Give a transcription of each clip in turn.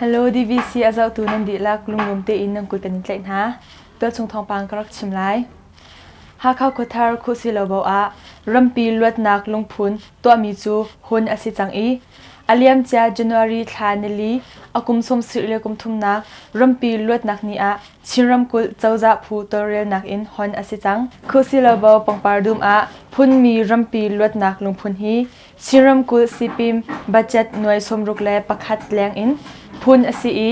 Hello DVC a zohtu nan dihlak lunglawm tein nan kut kan in tlaih hna. Tualchung thawngpang ka rak chim lai. Hakha khuathar Khuhsilobo ah rampi luatnak lungphun tuahmi cu hun a si cang i a liamcia January thla nili a kum sawmsarih le kum thumnak rampi luatnak ni ah Chin ramkulh cozah phu tawlrelnak in hon a si cang. Khuhsilobo pangpar dum ah phunmi rampi luatnak lungphun hi Chin ramkulh sipin budget nuai 61 leng in phun a si i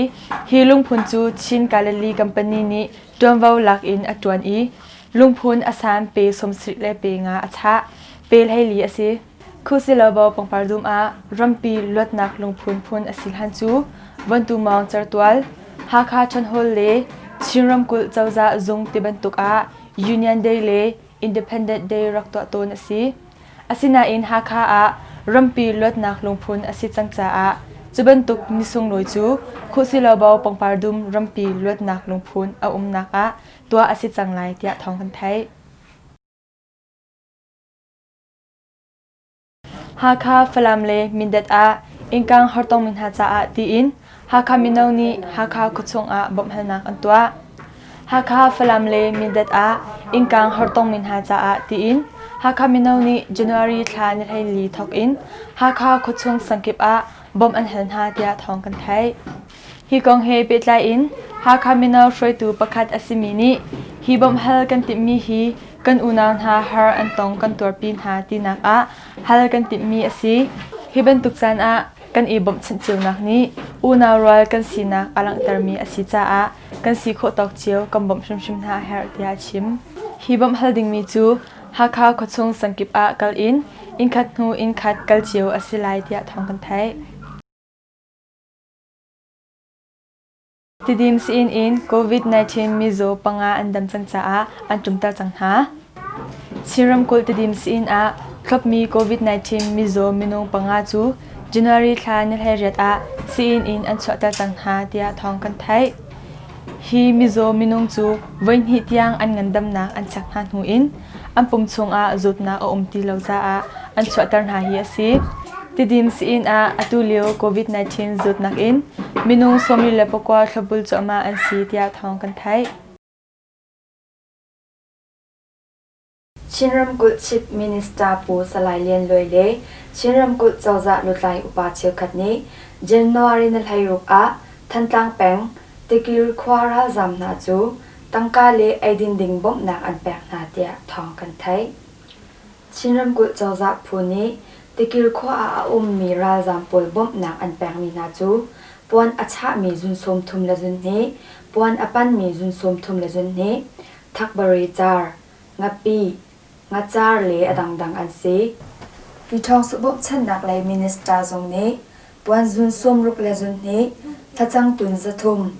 hi lungphun cu Chin Galilee Company nih ṭuanvo lak in a ṭuan i lungphun a san pe 70 le pe nga a chah, pe 14 a si. Khuhsilobo pangpar dum ah rampi luatnak lungphun phun a si hlan cu Vontu Mawng certual, Hakha Ṭhanhawl le Chin ramkulh cozah zung tibantuk ah Union Day le Independent Day rak tuah tawn a si. Asinain Hakha ah rampi luatnak lungphun a si cang caah cu bantuk ni sunglawi cu Khuhsilobo pangpar dum rampi luatnak lungphun a umnak ah tuah a si cang lai tiah thawng kan theih. Hakha, Falam le Mindat ah innkang hartongmi hna caah tiin Hakha mino nih Hakha khuachung ah bawmhhalnak an tuah. Hakha, Falam le Mindat ah innkang hartongmi hna caah tiin Hakha mino nih January thla ni 14 thawk in Hakha khuachung sangkip ah bawmh an hal hna tiah thawng kan theih. Hi kong he pehtlai in Hakha mino hruaitu pakhat a simi nih hi bawmh hal kan timhmi hi kan unau hna har an tong kan tuarpi hna tinak ah hal kan timhmi a si. Hi bantuk caan ah kan i bawmhchanh cionak nih unau rual kan sinak a langhtermi a si caah kan si khawh tawk cio kan bawmh hrimhrim hna a herh tiah a chim. Hi bawmh hal dingmi cu Hakha khuachung sangkip ah kal in innkhat hnu innkhat kal cio a si lai tiah thawng kan theih. Tidim sii in COVID-19 mizaw panga an dam cang caah an ṭumter cang hna. Chin ramkulh Tidim sii ah thlopmi COVID-19 mizaw minung panga cu January thla ni 18 ah sii in an chuahter cang hna tiah thawng kan theih. Hi mizaw minung cu voihnih tiang an ngandamnak an check hna hnu in an pum chungah zawtnak a um ti lo caah an chuahter hna hi a si. Tidim sii ah atu lio COVID-19 zawtnak in minung 29 thlopbul cuahmah an si tiah thawng kan theih. Chin ramkulh Chief Minister Pu Salai Lian Luai le Chin ramkulh cozah lutlai upa cheukhat nih January ni 16 ah Thantlang peng Tikir khua ralzaam hna cu tangka le eidin ding bawmhnak an pek hna tiah thawng kan theih. Chin ramkulh cozah phu nih Tikir khua ah a ummi ralzaam pawl bawmhnak an pekmi hna cu puan a chahmi zun 30 le zun hnih, puan a panmi zun 30 le zun hnih, thakbare car, ngapi, ngacar le a dangdang an si. Ṭhawngsuh bawmhchanhnak lei minister zong nih puanzun 60 le zun hnih, facang tun 300,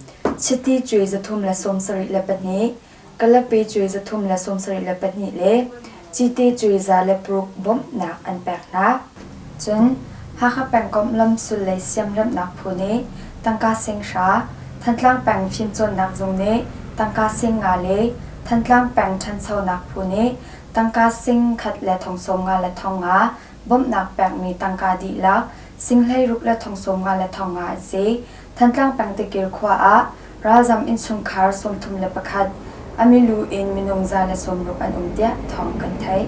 chiti cuai 372, kalapi cuai 372 le cite cuai 106 bawmhnak an pek hna. Cun Hakha pengkomh lamsul lei siamremhnak phu nih tangka sing hra, Thantlang peng fimcawnnak zung nih tangka sing nga le Thantlang peng ṭhanchonak phu nih tangka sing khat le thong sawm nga le thong nga bawmhnak pekmi tangka dihlak sing 16 le thong sawm nga le thong nga an si. Thantlang peng Tikir khua ah ralzam innchungkhar 31 a milu in minung 160 an um tiah thawng kan theih.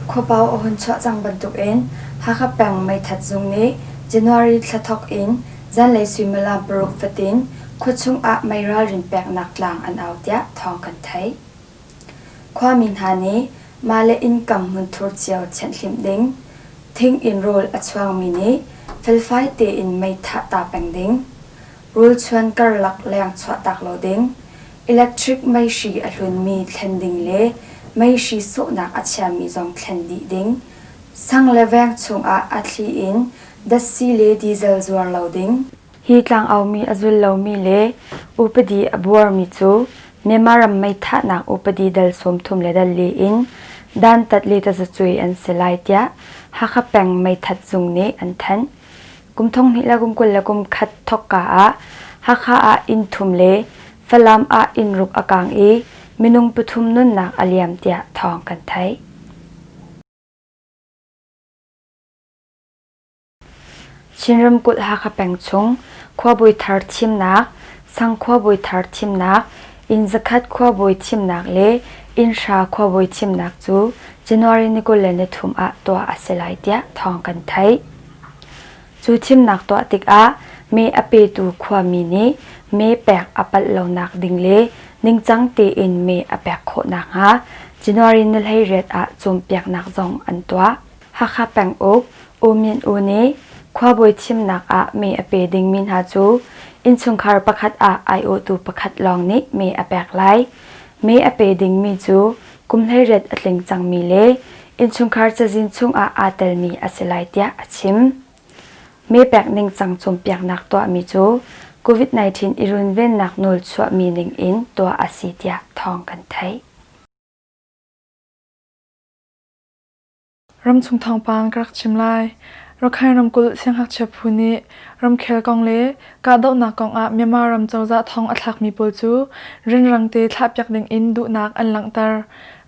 Khuapau a hun chuah cang bantukin Hakha peng meithat zung nih January thla thawk in zanlei suimilam paruk fatin khuachung ah mei ralrin peknak tlang an au tiah thawng kan theih. Khuami hna nih mah le innkam hmunthur cio thianhhlimh ding, thing in rawl a chuangmi nih felfai tein mei thah ta peng ding, rawlchuan karlak leng chuahtak lo ding, electric meihri a hlunmi thlen ding le meihri sawhnak a chiami zong thlen dih ding, sang le veng chungah a thli in datsi le diesel zuar lo ding. Hi tlangaumi a zul lomi le upadi a buarmi cu Myanmar ram meithahnak upadi dal 30 le dal li in dantat le tazacuai an si lai tiah Hakha peng meithat zung nih an thanh. Kum 20 le kum 20 le kum khat thawkka ah Hakha ah inn thum le Falam ah inn ruk a kaang i minung pathum nunnak a liam tiah thawng kan theih. Chin ramkulh Hakha peng chung khuabawi thar thimnak, sang khuabawi thar thimnak, inn zakhat khuabawi thimnak le inn hra khuabawi thimnak cu January ni 23 ah tuah a si lai tiah thawng kan theih. Cu thimnak tuah tikah mee a petu khuami nih mee pek a palh lonak ding le ningcang tein mee a pek khawh nakhnga January ni 18 ah cawnpiaknak zong an tuah. Hakha penguk U Myint U nih khuabawi thimnak ah mee a pe dingmi hna cu innchungkhar pakhat ah aiawhtu pakhat lawng nih mee a pek lai. Mee a pe dingmi cu kum 18 a tling cangmi le innchungkhar cazin chungah aa telmi a si lai tiah a chim. Mee pek ningcang cawnpiaknak tuahmi cu COVID-19 i runvennak nawl chuahmi ningin tuah a si tiah thawng kan theih. Ramchung thawngpang ka rak chim lai. Rakhine ramkulh siangngakchia phu nih ramkhel kong le kahdohnak kong ah Myanmar ram cozah thong a thlakmi pawl cu rianrang te thlahpiak ding in duhnak an langhter.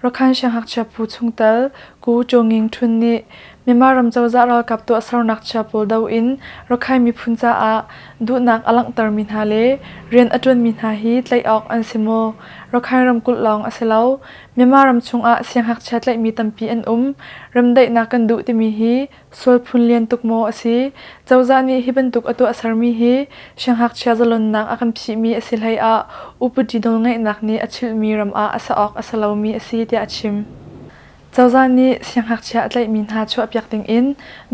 Rakhine siangngakchia phu chungtel Ku Chaw Nging Htun nih Myanmar ram cozah ralkap tuahsernak chia pawl do in Rakhine miphun caah duhnak a langhtermi hna le rian a ṭuanmi hna hi tlaih awk an si maw? Rakhine ramkulh lawng a si lo. Myanmar ram chungah siangngakchia tlaihmi tampi an um. Remdaihnak kan duh timi hi sual phun lian tuk maw a si? Cozah nih hi bantuk a tuahsermi hi siangngakchia zalonnak a kan phihmi a si hlei ah upadi nawlngeihnak nih a chilhmi ram ah a sa awk a si lomi a si tiah a chim. Cozah nih siangngakchia a tlaihmi hna chuahpiak dingin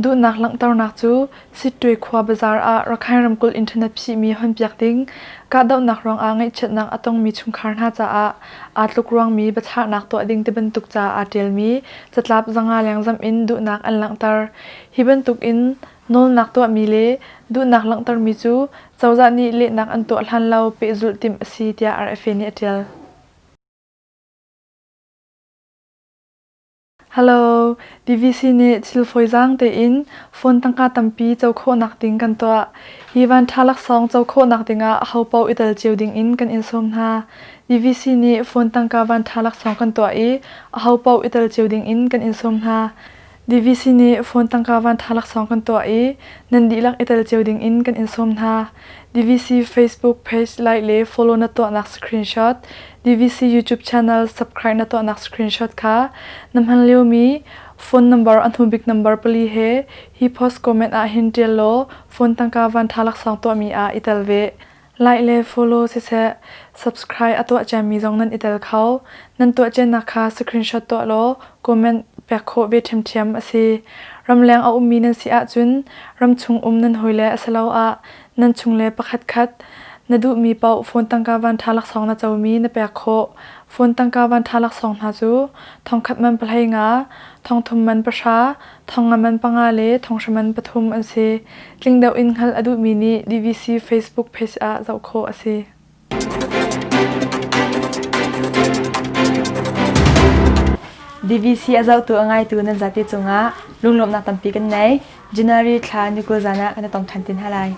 duhnak langhternak cu Sittwe khua bazaar ah Rakhine ramkulh internet phihmi honpiak ding, kahdohnak ruangah ngaihchiatnak a tongmi chungkhar hna caah aa tluk ruangmi biachahnak tuah ding tibantuk ca aa ṭialmi catlap zanga leng zamh in duhnak an langhter. Hi bantuk in nawlnak tuahmi le duhnak langhtermi cu cozah nih lehnak an tuah hlan lo pehzulh timh a si tiah RFA nih a ṭial. Hello, DVC nih thil fawizaang tein phone tangka tampi co khawhnak ding kan tuah. Hi vanṭha laksawng co khawhnak dingah ahopaoh i tel cio dingin kan in sawm hna. DVC nih phone tangka vanṭha laksawng kan tuah i ahopaoh i tel cio dingin kan in sawm hna. DVC nih phone tangka vanṭha laksawng kan tuah i nan dihlak i tel cio dingin kan in sawm hna. DVC Facebook page like le follow na tuahnak screenshot, DVC YouTube channel subscribe na tuahnak screenshot kha na hman liomi phone number a hnubik number pali he hi post comment ah hin ṭial law phone tangka vanṭha laksawng tuahmi ah i tel ve. Like le follow siseh subscribe a tuah ciami zong nan i tel kho. Nan tuah cianak kha screenshot tuah law comment pek khawh ve ṭhiamṭhiam a si. Ramleng a ummi nan si ahcun ramchung um nan hawile asiloah nan chungle pakhatkhat na duhmi paoh phone tangka vanṭha laksawng na comi na pek khawh. Phone tangka vanṭha laksawng hna cu thongkhat man pahlei nga, thongthum man pahra, thongnga man panga le thonghra man pathum an si. Tling deuh in hngalh a duhmi nih DVC Facebook page ah zoh khawh a si. DVC a zohtu a ngaitu nan zate cungah lunglawmhnak tampi kan nei. January thla ni 20 zan ah kan i tong ṭhan te hna lai.